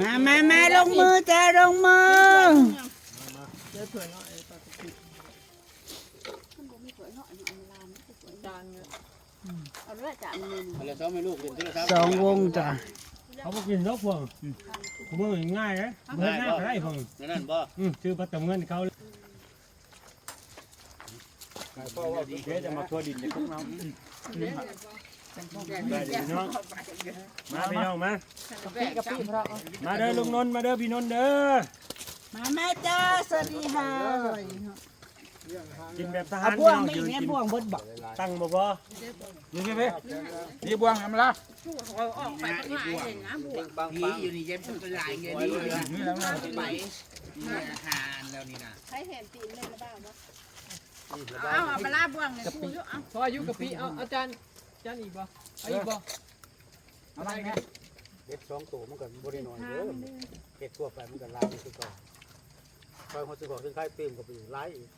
ມາ ມາ ມາ ລົງມືຈ້າ ລົງມື. ສອງວົງຈ້າ. ເຂົາບໍ່ກິນດອກພວກ ອືມ ເບິ່ງງ່າຍເດ້ ເຮັດໜ້າກໍໄດ້ພວກ ນັ້ນບໍ່ ອືມ ຊື້ປາຕຳເງິນເຂົາ. ເດ້ ຈະມາທົ່ວດິນໃນຄຸກເຮົາ. ໄດ້ພີ່ນ້ອງ ມາພີ່ນ້ອງມາ ມາເດີລຸງນົນ ມາເດີພີ່ນົນເດີ ມາ ມາຈ້າ ສະຫວັດດີຄ່ະ. ກິນແບບທະຫານ ເອົາບ່ວງ ພີ່ນ້ອງ ມີແມ່ ບ່ວງເບິດບໍ່ ຕັ້ງບໍ່ພໍ ນີ້ພີ່ ນີ້ບ່ວງທຳມະດາ ອອກໄປຂ້າງນອກເອງນະ ບ່ວງ ພີ້ຢູ່ນີ້ເຢັນເປັນຫຼາຍເງິນນີ້ ໄປ ອາຫານແລ້ວນີ້ນະ ໃຜເຫັນຕີນເລີຍລະບາວບໍ່? ເອົາ ເອົາມາລາບ່ວງນີ້ ກະປິ ເອົາ ພໍຢູ່ກະປິ ເອົາ ເອົາຈານ ຈານອີກບໍ່? ເອົາອີກບໍ່? ເອົາໄວ້ແມ່ ເຫັດສອງໂຕມັນກໍບໍ່ໄດ້ໜ້ອຍເດີ ເຫັດທົ່ວໄປມັນກໍຫຼາຍຄືເກົ່າ ຂ້ອຍຮອດຊິບອກເຖິງຂາຍຕື່ມກໍໄປອີກຫຼາຍອີກ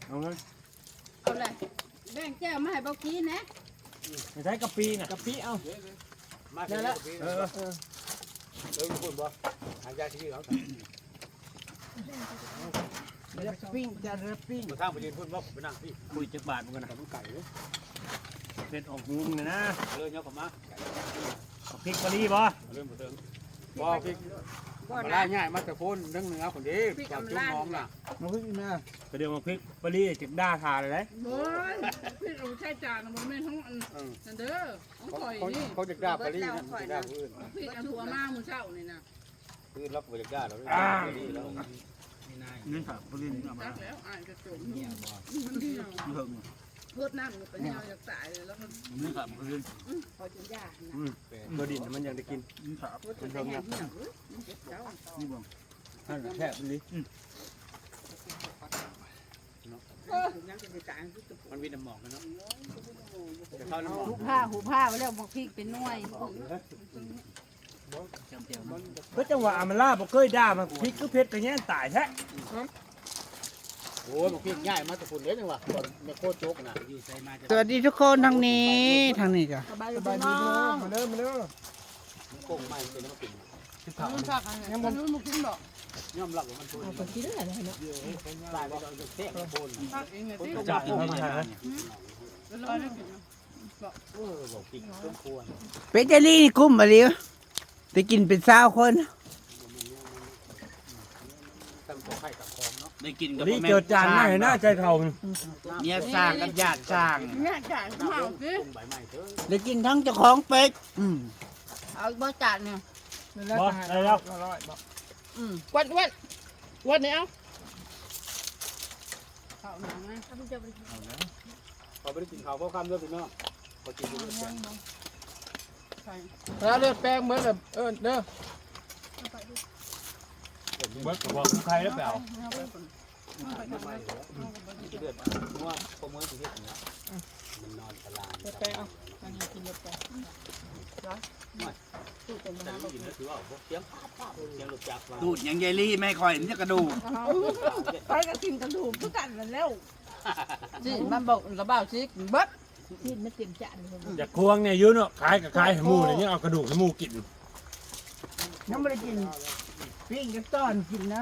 ເອົາເລີຍ ເອົາເລີຍ ແບ່ງແຈ່ວມາໃຫ້ເບົາກີນແດ່ ໃສ່ກະປິນະ ກະປິ ເອົາ ມາ ນັ້ນລະ ເອີ ເອີ ເອີ ພຸ້ນບໍ່ ຫາຢາຊິເອົາ ຈະເລີຍປີ້ງ ຈະເລີຍປີ້ງ ທາງໄປຢືນພຸ້ນບໍ່ ໄປນັ່ງພີ້ ຄຸຍຈັກບາດມັນກໍນະ ມັນໄກເດ້ ເຮັດອອກຫູມັນນະ ເລີຍ ເອົາເຂົ້າມາ ເອົາພິກປາຣີບໍ່? ເລີ່ມບໍ່ເຖິງ ບໍ່ພິກ ບໍ່ນະ ລາຍຍ້າຍມາແຕ່ພຸ້ນ ທາງເໜືອພຸ້ນເດ້ ຈາກຈຸດໜອງນະ ມາພິກນະ ກະດຽວມາພິກປາຣີ ຈັກດ່າທ່າເລີຍເດ້ ໂອ້ຍ ພິກເອົາໃສ່ຈານ ບໍ່ແມ່ນຂອງອັນ ເອີ ນັ້ນເດີ ຂອງຂ້ອຍນີ້ ເຂົາຈັກດ່າປາຣີນະ ຈັກດ່າຜູ້ອື່ນ ພິກອັນຜົວມາມື້ເຊົ້ານີ້ນະ ຄືລາວບໍ່ຢາກດ່າລາວເລີຍ ອ່າ ນີ້ນະ ບໍ່ຫຼິ້ນເອົາມາ ຈັກແລ້ວ ອ້າຍກະຈົມ ເອີ ໂພດນ້ຳໄປຍາວຢາກຕາຍເລີຍ ລາວມັນ ນີ້ນະບໍ່ຫຼິ້ນ ອືມ ຂໍຈິນຢານະ ອືມ ຕົວດິນມັນຍັງໄດ້ກິນ ນີ້ນະ ມັນເທິງນະ ນີ້ນະ ນີ້ນະ ແຊບອີ່ຫຼີ ອືມ ມັນວິດນ້ຳໝອກເນາະ ຈະເຂົ້ານ້ຳໝອກ ຫູພາ ຫູພາໄວ້ແລ້ວ ໝາກພິກເປັນໜ່ວຍ ເພິ່ນຈັ່ງວ່າອາມາລາບໍ່ເຄີຍດ່າ ໝາກພິກຄືເຜັດກະແຍງຕາຍແທ້ ໂອ້ຍ ໝາກພິກຍ້າຍມາແຕ່ພຸ້ນເດ້ ຈັ່ງວ່າ ຕອນແມ່ໂຄຈົກນະ ຢູ່ໃສມາ ສະຫວັດດີທຸກຄົນທາງນີ້ ທາງນີ້ກະ ສະບາຍດີພີ່ນ້ອງ ມາເດີ ມາເດີ ກົງໃໝ່ເປັນມາກິນ ກິນເຂົ້າ ຍັງບໍ່ ຍັງບໍ່ກິນບໍ່ ຍອມຮັບວ່າມັນໂພດ ເອົາໄປກິນແລ້ວເນາະ ຕາຍແລ້ວເອົາແຊບໂພດ ພັກເອງເດ້ ຈັບໃຫ້ມັນຫາ ເອີ ເປັນຈັ່ງນີ້ກຸ້ມອີ່ຫຼີ ໄດ້ກິນເປັນຊາວຄົນ ໄດ້ກິນກັບ ນີ້ ແມ່ ເຈີຈານມາໃຫ້ໜ້າໃຈເຂົາ ເມຍສ້າງກັບຍາດສ້າງ ຍາດສ້າງເຮົາຊິ ໄດ້ກິນທັງເຈົ້າຂອງເປັກ ອືມ ເອົາບໍ່ຈານນີ້ ບໍ່ ໄດ້ແລ້ວ ອືມ ອ້ວນ ອ້ວນ ອ້ວນນີ້ເອົາ ເຂົ້າໜ້າມາ ເຂົາບໍ່ໄດ້ກິນເຂົ້າພໍຄ່ຳເດີພີ່ນ້ອງ ເຂົາກິນຢູ່ເຮືອນ ແລ້ວເລືອດແປງເບິດແລ້ວ ເອີ ເດີ ເບິດກະບອກໃຄແລ້ວໄປເອົາ ເດືອດຫົວ ພວກເມືອຊິເຮັດຫຍັງ ມັນນອນຕະລາງ ໄປ ໄປເອົາ ມັນໃຫ້ກິນລົດໄປ ຕູດຫຍັງຍາຍລີ ແມ່ຂ້ອຍມັນຈະກະດູກ ຂ້ອຍກະກິນກະດູກຄືກັນນັ້ນແຫຼ້ວ ຊີ້ນມັນບໍ່ລະບ່າວຊິກິນເບິດ ຊີ້ນມັນເຕັມຈານ ຢາກຄວງແດ່ຢູ່ເນາະ ຂາຍກະຂາຍໃຫ້ໝູ່ ແລ້ວຍັງເອົາກະດູກໃຫ້ໝູ່ກິນ ຍັງບໍ່ໄດ້ກິນ ປີ້ງກັບຕອນກິນນະ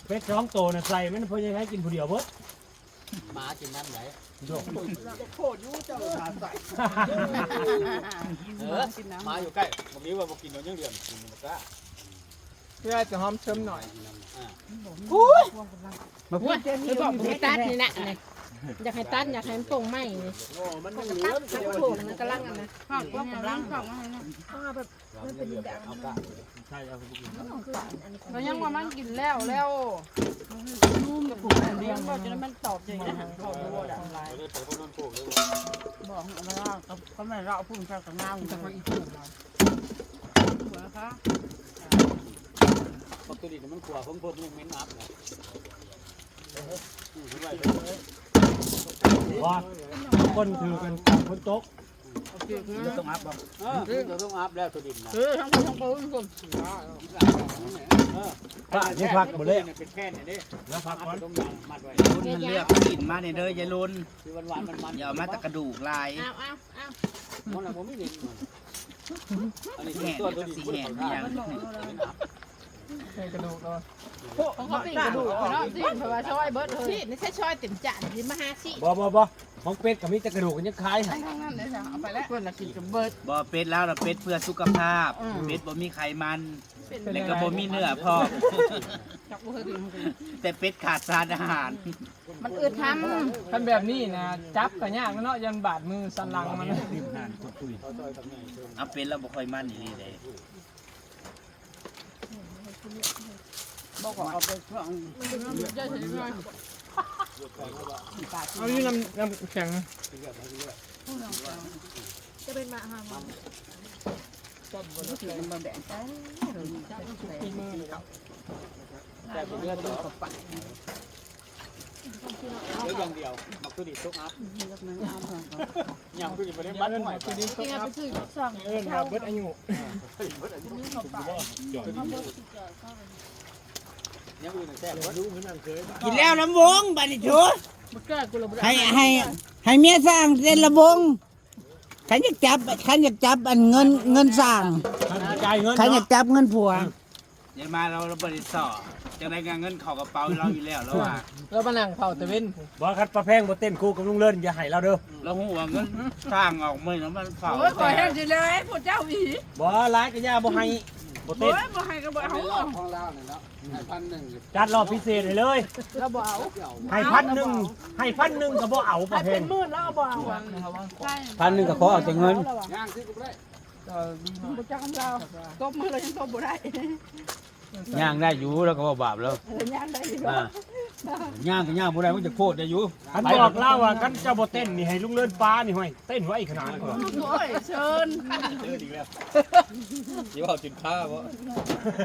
ເປັດສອງໂຕນະ ໃສ່ມັນ ພໍ່ໃຫຍ່ໃຫ້ກິນຜູ້ດຽວເບິດ ໝາກິນນຳໃດ ໂດ ໂຄດຢູ່ເຈົ້າ ເອີ ໝາຢູ່ໃກ້ ບໍ່ມີວ່າບໍ່ກິນ ມັນຍັງເດືອນກິນບໍ່ກ້າ ເພື່ອຈະຫອມເຊີມໜ້ອຍ ອ່າ ໂອ້ຍ ມາເພື່ອ ຄືບອກບໍ່ໃຫ້ຕັດນີ້ນະ ນີ້ ຢາກໃຫ້ຕັດ ຢາກໃຫ້ມັນໂປ່ງໃໝ່ນີ້ ໂອ້ ມັນຍັງເຫຼືອ ຕັດໂປ່ງ ມັນກຳລັງອັນນະ ຮອດບໍ່ກຳລັງ ມັນເປັນແບບ ກະຍັງວ່າມັນກິນແລ້ວແລ້ວ ມັນບໍ່ຈົນມັນຕອບໃຫຍ່ຫັ້ນ ເຂົາບໍ່ໄດ້ຫຼາຍ ບອກແລ້ວ ກໍແມ່ນລາວເອົາພຸ້ນໃສ່ກະງາມ ແຕ່ຂ້ອຍອີກຜູ້ ບັກໂຕນີ້ມັນຂົ້ວເພີ່ມໆ ມັນຍັງເໝັນອັບເນາະ ບໍ່ ຄົນຖືກັນຝົນຕົກ ຕ້ອງອັບບໍ່? ເອີ ຕ້ອງອັບແລ້ວໂຕດິນນະ ເອີ ທັງຄົນທັງຄົນ ປ້າ ຢູ່ພັກບໍ່ແລ້ວ ເປັນແຜ່ນເດ້ ແລ້ວພັກກ່ອນ ລຸນເລືອກຊີ້ນມາແດ່ເດີ ຢ່າລຸນ ຄືຫວານໆ ມັນໆ ຢ່າເອົາມາແຕ່ກະດູກຫຼາຍ ເອົາໆໆ ມັນບໍ່ມີເຫັນ ອັນນີ້ແຫ້ງ ຊິແຫ້ງອີ່ຫຍັງ ໃສ່ກະດູກເນາະ ໂອ້ ຂອງເຮົາປີ້ງກະດູກເນາະ ຊີ້ນ ເພາະວ່າຊອຍເບິດເຮີຍ ຊີ້ນນີ້ໃຊ້ຊອຍເຕັມຈານ ຊິມາຫາຊີ້ນ ບໍ່ ບໍ່ ບໍ່ ຂອງເປັດກໍມີແຕ່ກະດູກ ຍັງຂາຍໃຫ້ ທັງນັ້ນເລີຍ ເອົາໄປແລ້ວ ເພິ່ນລະກິນຈົນເບິດ ບໍ່ ເປັດລາວລະເປັດເພື່ອສຸຂະພາບ ອືມ ເປັດບໍ່ມີໄຂມັນ ແລ້ວກໍບໍ່ມີເນື້ອພ້ອມ ຈັກບໍ່ເຄີຍກິນ ແຕ່ເປັດຂາດສານອາຫານ ມັນອຶດທຳ ຄັນແບບນີ້ນະ ຈັບກໍຍາກແລ້ວເນາະ ຢ້ານບາດມືສັນຫຼັງມັນ ເອົາເປັດລາວບໍ່ຄ່ອຍມັນອີ່ຫຼີເດ້. ບໍ່ກໍເອົາໄປເຄື່ອງ ເອົາຢູ່ນ້ຳ ນ້ຳແຂງ ຈະເປັນໝາກຫາໝໍ ມັນບໍ່ແບ່ງໃສ່ ແຕ່ເລືອດອອກ ເຫຼືອຢ່າງດຽວ ໝາກໂຕນີ້ຕົກອັບ ຍັງຄືບໍ່ໄດ້ບັດຫ້ວຍ ເອີ້ນວ່າເບິດອາຍຸ ຢ່າງອື່ນແຊບເບິດ ກິນແລ້ວລຳວົງບາດນີ້ໂຖ ໃຫ້ ໃຫ້ ໃຫ້ເມຍສ້າງເຕັ້ນລຳວົງ ຄັນຢາກຈັບ ຄັນຢາກຈັບອັນເງິນ ເງິນສ້າງ ຄັນຢາກຈັບເງິນຜົວ ເອີ ຍາຍມາລາວ ລາວບໍ່ໄດ້ສໍ້ ຈັ່ງໃດກໍເງິນເຂົ້າກະເປົາລາວຢູ່ແລ້ວ ລາວວ່າ ລາວມານັ່ງເຝົ້າແຕ່ເວັນ ບໍ່ ຄັນປ້າແພງບໍ່ເຕັ້ນຄູ່ກັບລຸງເລີນ ຢ່າໃຫ້ລາວເດີ ລາວຮູ້ວ່າເງິນສ້າງອອກມື້ນະ ມັນເຝົ້າ ໂອ້ຍ ຂໍແຮງຊິເລີຍ ພວກເຈົ້າອີ ບໍ່ ຫຼາຍກໍຢ່າ ບໍ່ໃຫ້ ບໍ່ເຕັ້ນ ໂອ້ຍ ບໍ່ໃຫ້ກໍບໍ່ເອົາ ຂອງລາວນີ້ເນາະ ໃຫ້ພັນໜຶ່ງ ຈັດລອບພິເສດໃຫ້ເລີຍ ລາວບໍ່ເອົາ ໃຫ້ພັນໜຶ່ງ ໃຫ້ພັນໜຶ່ງກໍບໍ່ເອົາ ປ້າແພງ ໃຫ້ເປັນໝື່ນລາວກໍບໍ່ເອົາ ພັນໜຶ່ງກໍຂໍເອົາແຕ່ເງິນ ຍ່າງຄືກໍບໍ່ໄດ້ ເອີ ບໍ່ຈັກນຳລາວ ຕົບມືລາວຍັງຕົບບໍ່ໄດ້ ຍ່າງໄດ້ຢູ່ ລາວກໍບໍ່ບາບແລ້ວ ເອີ ຍ່າງໄດ້ຢູ່ ອ່າ ຍ່າງກໍຍ່າງບໍ່ໄດ້ ມັນຈະໂພດໄດ້ຢູ່ ຄັນບອກລາວວ່າ ຄັນເຈົ້າບໍ່ເຕັ້ນນີ້ ໃຫ້ລຸງເລີນປານີ້ ຫ້ວຍ ເຕັ້ນໄວຂະໜາດນັ້ນ ໂອ້ຍ ເຊີນ ເຊີນອີກແລ້ວ ຊິເວົ້າຈົນຄາບໍ່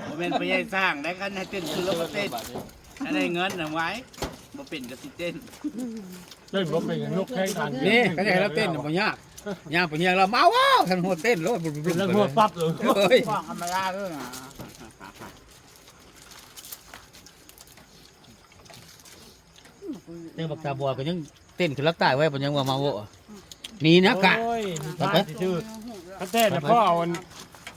ບໍ່ແມ່ນໄປໃຫຍ່ສ້າງໄດ້ ຄັນໃຫ້ເຕັ້ນຄືລາວບໍ່ເຕັ້ນ ຄັນໄດ້ເງິນນະ ໄວ ບໍ່ເປັນກໍຊິເຕັ້ນ ເຕັ້ນບໍ່ເປັນ ຍົກແຂ້ງທາງ ນີ້ ຄັນຢາກໃຫ້ລາວເຕັ້ນນະບໍ່ຍາກ ຍ່າງໄປຍ່າງລາວມາ ວ້າວ ທັນຫົວເຕັ້ນໂລດ ລາວຫົວປັບເລີຍ ເອີຍ ຂອງທຳມະດາເລີຍນະ ແຕ່ບັກຕາບອດກໍຍັງເຕັ້ນຂຶ້ນຫຼັກຕາຍໄວ້ ເພິ່ນຍັງວ່າມາໂວະ ນີ້ນະກະ ໂອ້ຍ ມີທ່ານຊື່ໆ ຄັນແທ້ນະ ພໍເອົາອັນ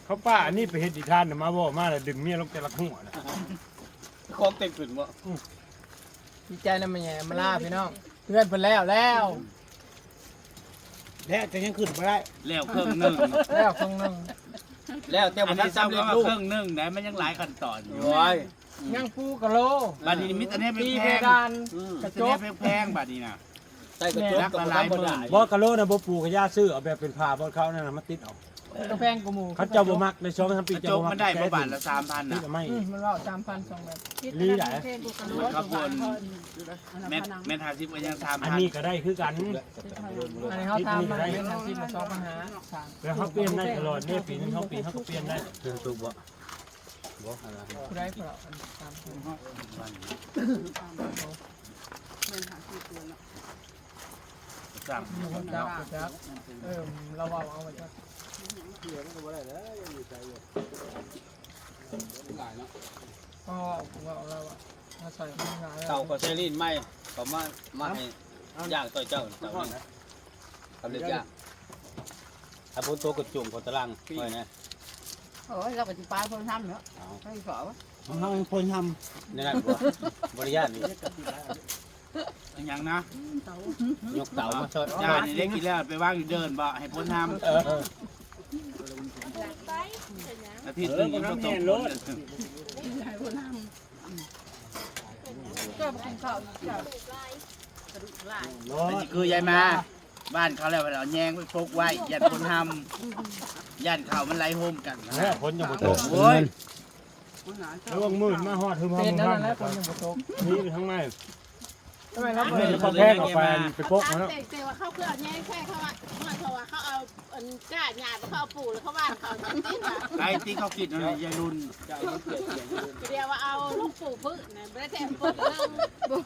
ເຂົາປ້າອັນນີ້ໄປເຮັດນິທານນະ ມາເວົ້າມາແລ້ວດຶງເມຍລົງແຕ່ລະຫົວນະ ຄອກເຕັງຂຶ້ນບໍ່ ອືມ ດີໃຈນຳແມ່ໃຫຍ່ອຳມາລາພີ່ນ້ອງ ເຮືອນເພິ່ນແລ້ວແລ້ວ ແລ້ວແຕ່ຍັງຂຶ້ນບໍ່ໄດ້ ແລ້ວເຄິ່ງໜຶ່ງ ແລ້ວເຄິ່ງໜຶ່ງ ແລ້ວແຕ່ບໍ່ທັນສຳເລັດ ອັນນີ້ເຈົ້າກໍວ່າເຄິ່ງໜຶ່ງໄດ໋ ມັນຍັງຫຼາຍຂັ້ນຕອນຢູ່ ໂອ້ຍ ຍັງປູກະໂລ ບາດນີ້ມີແຕ່ແນວແພງໆ ຕີເພດານ ອືມ ກະຈົກ ແພງໆ ບາດນີ້ນະ ໃສ່ກະຈົກກໍບໍ່ທຳມະດາ ບໍ່ ກະໂລນະບໍ່ປູກະຢ່າ ຊື້ເອົາແບບເປັນຜ້າບ່ອນເຂົານັ້ນນະມາຕິດເອົາ ກະແພງກວ່າໝູ່ ຄັນເຈົ້າບໍ່ມັກ ໃນສອງສາມປີເຈົ້າບໍ່ມັກໄດ້ ບໍ່ບາດລະສາມພັນ ຕິດເອົາໃໝ່ ອືມ ມັນເວົ້າສາມພັນສອງແບບ ອີ່ຫຼີໃດ ແມ່ນ ແມ່ນຫ້າສິບກໍຍັງສາມພັນ ອັນນີ້ກໍໄດ້ຄືກັນ ອັນນີ້ເຮົາຖາມມາແມ່ນຫ້າສິບ ສອງພັນຫ້າ ແລ້ວເຮົາປ່ຽນໄດ້ຕະຫຼອດເດ້ ປີໜຶ່ງສອງປີເຮົາກໍປ່ຽນໄດ້ ຖືກບໍ່? ບໍ່ ຜູ້ໃດເຂົາເອົາອັນສາມພັນ ແມ່ນຫ້າສິບເດືອນເນາະ ສາມ ເອີ ລາວເວົ້າເອົາໄວ້ ເອົາ ເອົາ ເອົາ ເອົາ ເອົາໃສ່ ເຕົາກໍໃສ່ລີ້ນໃໝ່ ເຂົາມາ ມາໃຫ້ ຍ່າງຕໍ່ເຈົ້າ ເຕົານີ້ ເຂົາເລີກຍ່າງ ຖ້າຝົນຕົກກໍຈຸ່ມເຂົ້າຕາລາງໄວ້ນະ ໂອ້ຍ ລາວກໍຊິປາເພິ່ນທຳເນາະ ເອົາ ໃຫ້ເຂົາ ເຮົາເພິ່ນທຳ ໃນນັ້ນບໍ່ ບໍ່ໄດ້ຢ້ານນີ້ ອີຫຍັງນະ ຍົກເຕົາມາຊ່ອຍ ຢ້ານນີ້ໄດ້ກິນແລ້ວໄປວາງຢູ່ເດີ່ນບໍ່ ໃຫ້ເພິ່ນທຳ ເອີ ອາທິດໜຶ່ງຍັງບໍ່ຕົກຝົນເລີຍ ກໍບໍ່ກິນເຂົ້າ ແຕ່ຊິຄືຍາຍມາ ບ້ານເຂົາແລ້ວ ເອົາແຍງໄປປົກໄວ້ ຢ້ານຄົນທຳ ຢ້ານເຂົ້າມັນໄຫຼໂຮມກັນ ແລ້ວຝົນຍັງບໍ່ຕົກ ໂອ້ຍ ລະວັງມືດມາຮອດ ຫຶມ ເຕັນນັ້ນແຫຼະ ຝົນຍັງບໍ່ຕົກ ໜີໄປທາງໃນ ທຳໄມເຮົາບໍ່ ເອົາແພງເອົາໄປ ໄປປົກເນາະ. ແຕ່ ແຕ່ວ່າເຂົາຄືເອົາແຍງໃສ່ເຂົາວ່າ ເພາະວ່າເຂົາເອົາອັນກ້າຫຍ້າ ເຂົາເອົາປູກ ແລ້ວເຂົາຫວ່ານເຂົາຈັ່ງຊີ້ນະ. ໄປຕິເຂົາຄິດນັ້ນນະ ຍາຍລຸນ ເຈົ້າອາຍຸເຈັດ ຍາຍລຸນ ດຽວວ່າເອົາລົງປູກພື້ນນະ ບໍ່ໄດ້ແຖມປູກເລີຍ. ເພິ່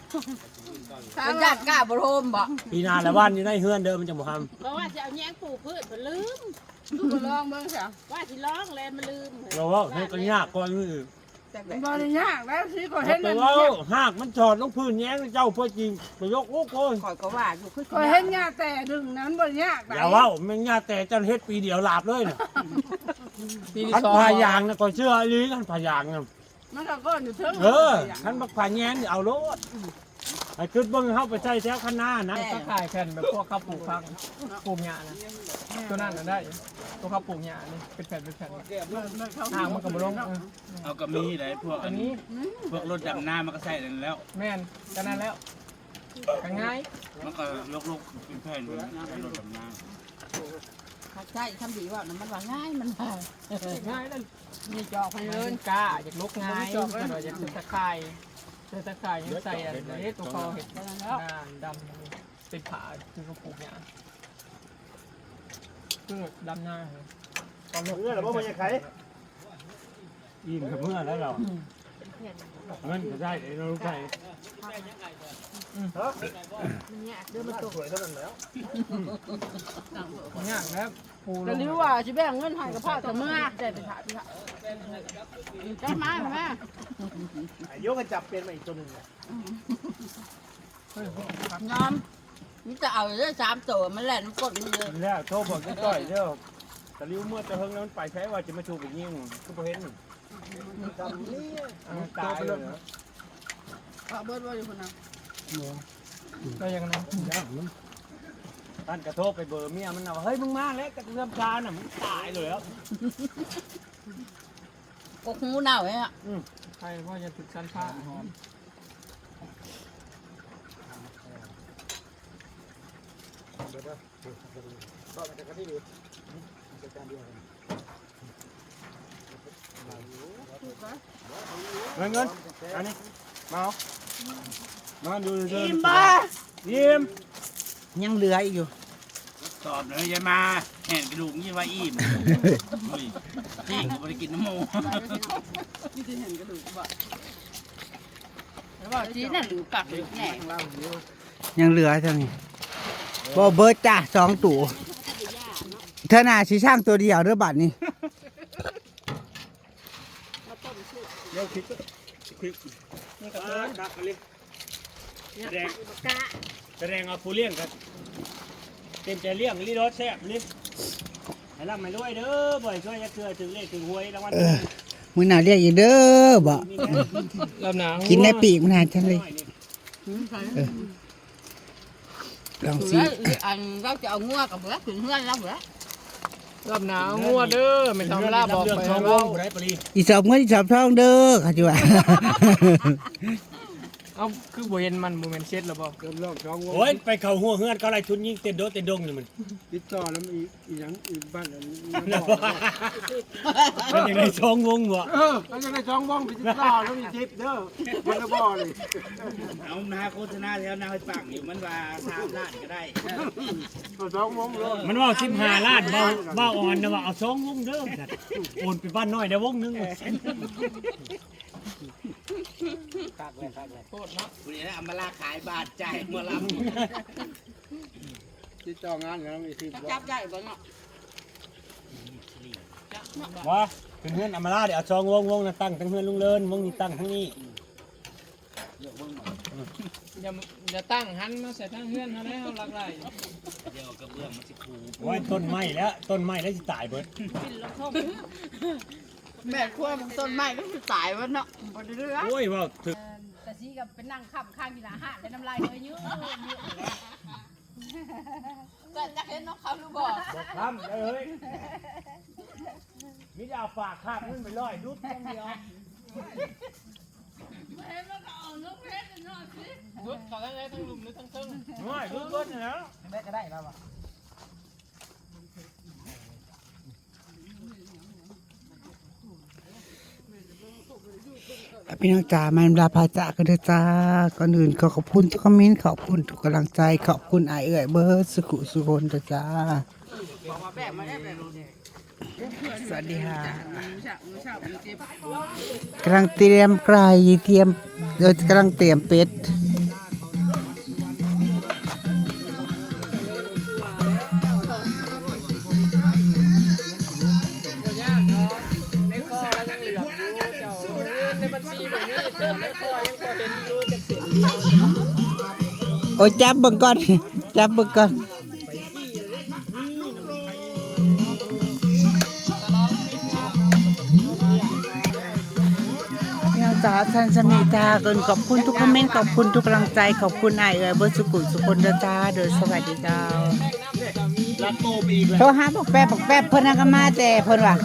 ນຢ້ານກ້າບໍ່ໂຮມບໍ? ປີໜ້າລະຫວ່ານຢູ່ໃນເຮືອນເດີ ມັນຈັ່ງບໍ່ຮຳ. ເພາະວ່າຊິເອົາແຍງປູກພື້ນ ເພິ່ນລືມ. ລູກກໍລອງເບິ່ງຊະ ວ່າຊິລອງແລ້ວມັນລືມ. ເວົ້າ ເວົ້າໃຫ້ກໍຍາກກ່ອນມື້ອື່ນ. ບໍ່ໄດ້ຍາກແລ້ວ ຊິກໍເຫັນ ໄປເວົ້າ ຮາກມັນຖອດລົງພື້ນແຍງເຈົ້າ ເພື່ອຈິໄປຍົກ ໂອ້ໂກຍ ຂ້ອຍກໍວ່າຢູ່ ຄື ຂ້ອຍເຫັນຫຍ້າແຕ່ດຶງນັ້ນ ບໍ່ຍາກໃດ. ຢ່າເວົ້າ ແມ່ນຫຍ້າແຕ່ເຈົ້າເຮັດປີດຽວລາບເລີຍນະ. ຄັນຜ້າຢາງນະ ຂ້ອຍເຊື່ອອີ່ຫຼີ ຄັນຜ້າຢາງນະ ມັນກໍກ້ອນຢູ່ເທິງ. ເອີ ຄັນບັກຜ້າແຍງນີ້ເອົາໂລດ. ໃຫ້ຄິດເບິ່ງ ເຮົາໄປໃສ່ແຖວຄັນນານະ ຕະຂ່າຍແຜ່ນແບບພວກເຂົາປູກຜັກ ປູກຫຍ້ານະ ຕົວນັ້ນນະໄດ້. ຕົວເຂົາປູກຫຍ້ານີ້ເປັນແຜ່ນ ເປັນແຜ່ນ ທາງມັນກໍບໍ່ລົງ. ເອີ ເຮົາກໍມີໄດ໋ ພວກອັນນີ້ ພວກລົດດຳນາມັນກໍໃສ່ນັ້ນແລ້ວ. ແມ່ນ ກໍນັ້ນແລ້ວ ກໍງ່າຍ ມັນກໍລົກໆ ເປັນແຜ່ນ ໃສ່ລົດດຳນາ. ໃຊ້ຄຳດີເວົ້ານະ ມັນວ່າງ່າຍ ມັນວ່າງ່າຍນັ້ນ. ມີຈອກໃຫ້ເລີຍ ກ້າ ຢາກລົກງ່າຍ ຢາກເປັນຕະຂ່າຍ ເປັນຕະຂ່າຍ ຍັງໃສ່ອັນເດ ຕົວເຂົາເຮັດ ແລ້ວ ງານດຳ ເປັນຜ້າ ຄືເຂົາປູກຫຍ້າ ຄືດຳນາ. ເມື່ອແລ້ວບໍ່ ບໍ່ຢາກໄຂ ອີ່ມກໍເມື່ອແລ້ວ ເຮົາ ເງິນກໍໄດ້ເນາະ ລູກໄສ້. ມັນຍາກເດີ ມັນຕົກ ສວຍເທົ່ານັ້ນແລ້ວ ມັນຍາກແລ້ວ. ກະລິວວ່າຊິແບ່ງເງິນໃຫ້ ກໍພາກັນເມືອ ໄດ້ໄປຖ້າ ຈັບມາແມ່ ອາຍຸກໍຈັບເປັນມາອີກຕົວໜຶ່ງ. ຍອມ ມີແຕ່ເອົາເດີ ສາມໂຕ ມັນແລ່ນມັນກົດມືເລີຍ. ແລ້ວໂທບອກຈ້ອຍເດີ ຕາລິວເມື່ອແຕ່ເຫິງແລ້ວ ມັນໄປໃສວ່າ ຈະມາຖືກໄປຍິງ ຄືບໍ່ເຫັນ. ເອີ ຕາຍເລີຍ. ເອົາເບີດບໍ່ຢູ່ພຸ້ນນະ? ບໍ່ ກໍຍັງນະ ຢ້ານມັນ. ທ່ານກະໂທໄປເບີເມຍມັນນະວ່າ ເຮີ້ຍ ມຶງມາແລ້ວ ກະເຮືອມຊານະ ມັນຕາຍເລີຍ. ກົກຫູເນົ່າເລີຍອະ. ອືມ ໃຜວ່າຢ່າຖືກສັນພາ. ເງິນ ເງິນ ອັນນີ້ ມາເອົາ ມາດູ ອີ່ມບໍ່? ອີ່ມ ຍັງເຫຼືອອີກຢູ່. ຕອບເລີຍ ຢ່າມາແຫ່ນກະດູກນີ້ວ່າອີ່ມ. ໂອ້ຍ ຈີນກໍບໍ່ໄດ້ກິນນຳໝູ. ມີແຕ່ແຫ່ນກະດູກບໍ່? ແລ້ວວ່າຈີນນັ້ນຫຼືປັກຫຼືແໜ່ ຍັງເຫຼືອເທົ່ານີ້. ບໍ່ເບີດຈ້າ ສອງໂຕ. ເທື່ອໜ້າຊິສ້າງໂຕດຽວເດີບາດນີ້. ເດີ ຄລິບ ຄລິບ ນີ້ກໍ ອ່າ ຕັກອັນນີ້ ແສດງ ແສດງວ່າຜູ້ລ້ຽງກໍເຕັມໃຈລ້ຽງອີ່ຫຼີໂລດ ແຊບອີ່ຫຼີ. ໃຫ້ລ່ຳໃຫ້ລວຍເດີ ບໍ່ໃຫ້ຊ່ວຍຈັກເທື່ອ ຖືກເລກຖືກຫວຍລາງວັນ. ເອີ ມື້ໜ້າລ້ຽງອີກເດີບໍ? ລາບໜ້າ ກິນໃນປີກມັນຫາຈັ່ງເລີຍ. ເອີ ລອງຊິ ອັນລາວຈະເອົາງົວກັບເພິ່ນຂຶ້ນເຮືອນລາວພຸ້ນແຫຼະ. ລາບໜ້າເອົາງົວເດີ ແມ່ນທຳລາບອກໄປເວົ້າ. ອີສອບເງິນ ອີສອບທອງເດີ ເຂົາຊິວ່າ. ເອົ້າ ຄືບໍ່ເຫັນມັນ ບໍ່ແມ່ນເຊັດແລ້ວບໍ່? ໂອ້ຍ ໄປເຂົ້າຫົວເຮືອນເຂົາໄລ່ທຸນຍິງເຕັມໂດເຕັມດົງນີ້ມັນ ຕິດຕໍ່ນຳອີກ ອີຫຍັງອີກບ້ານນັ້ນ ມັນຢາກໄດ້ສອງວົງບໍ່? ເອີ ມັນຢາກໄດ້ສອງວົງ ໄປຕິດຕໍ່ນຳອີກສິບເດີ ມັນບໍ່ເລີຍ. ເອົາ ມາໂຄສະນາແຖວນາຫ້ວຍປາກຢູ່ ມັນວ່າສາມລ້ານກໍໄດ້ ເອົາສອງວົງໂລດ. ມັນເວົ້າສິບຫ້າລ້ານ ເວົ້າ ເວົ້າອ່ອນນະວ່າເອົາສອງວົງເດີ ໂອນໄປບ້ານນ້ອຍໄດ້ວົງໜຶ່ງ. ຄັກເລີຍ ຄັກເລີຍ ໂຄດເນາະ. ຜູ້ນີ້ນະ ອຳມາລາຂາຍບ້ານ ຈ່າຍໝໍລຳ. ຕິດຕໍ່ງານກັນນຳອີກສິບ ຈັບໄດ້ບໍ່ເນາະ? ວ່າ ຂຶ້ນເຮືອນອຳມາລາ ດຽວເອົາສອງວົງ ວົງນະຕັ້ງທາງເຮືອນລຸງເລີນ ວົງນີ້ຕັ້ງທາງນີ້. ຢ່າ ຢ່າຕັ້ງຫັນມາໃສ່ທາງເຮືອນເຮົາແລ້ວ ເຮົາລັກໄລ່. ດຽວກະເບື້ອງມັນຊິຄູ. ໂອ້ຍ ຕົ້ນໄມ້ແລ້ວ ຕົ້ນໄມ້ແລ້ວຊິຕາຍເບິດ. ແມ່ນຄວາມຕົ້ນໄມ້ມັນຊິຕາຍເບິດເນາະ ບໍ່ໄດ້ເຫຼືອ. ໂອ້ຍ ເວົ້າຖືກ. ຕາສີກໍໄປນັ່ງຄ້ຳຄາງຢູ່ໜ້າຮ້ານ ແລ້ວນ້ຳລາຍເຮີຍຍືດ. ເຈົ້າຈັກເຫັນນ້ອງເຂົາຫຼືບໍ່? ບໍ່ຄ້ຳເລີຍ ມີແຕ່ເອົາປາກຄາບເງິນໄປຮ້ອຍດຸດຢ່າງດຽວ. ບໍ່ເຫັນມັນກໍເອົານົກເພັດເນາະຊິ ດຸດເຂົ້າທາງໃດ ທາງລຸ່ມຫຼືທາງເທິງ? ໂອ້ຍ ດຸດເບິດຫັ້ນແຫຼ້ວ. ໄດ້ກໍໄດ້ແລ້ວວ່າ. ແມ່ນ ພີ່ນ້ອງຈ໋າ ມາລາພາຈາກກັນເດີຈ້າ. ກ່ອນອື່ນກໍຂອບຄຸນທຸກຄອມເມັນ, ຂອບຄຸນທຸກກຳລັງໃຈ, ຂອບຄຸນອ້າຍເອື້ອຍເບິດສຸຂູສຸຄົນເດີຈ້າ. ສະຫວັດດີຄ່ະ. ກຳລັງຕຽມໄກ່ ຕຽມ ເອີ ກຳລັງຕຽມເປັດ. ໂອ້ຍ ຈັບເບິ່ງກ່ອນ ຈັບເບິ່ງກ່ອນ. ພີ່ນ້ອງຈ໋າ ຊັ້ນຊຳນີ້ຈ້າ. ເອີ້ນຂອບຄຸນທຸກຄອມເມັນ, ຂອບຄຸນທຸກກຳລັງໃຈ, ຂອບຄຸນອ້າຍເອື້ອຍເບິດສຸຂູສຸຄົນເດີຈ້າ. ໂດຍ ສະຫວັດດີເຈົ້າ. ໂທຫາບັກແປັບ ບັກແປັບເພິ່ນນະກໍມາແຕ່ເພິ່ນວ່າ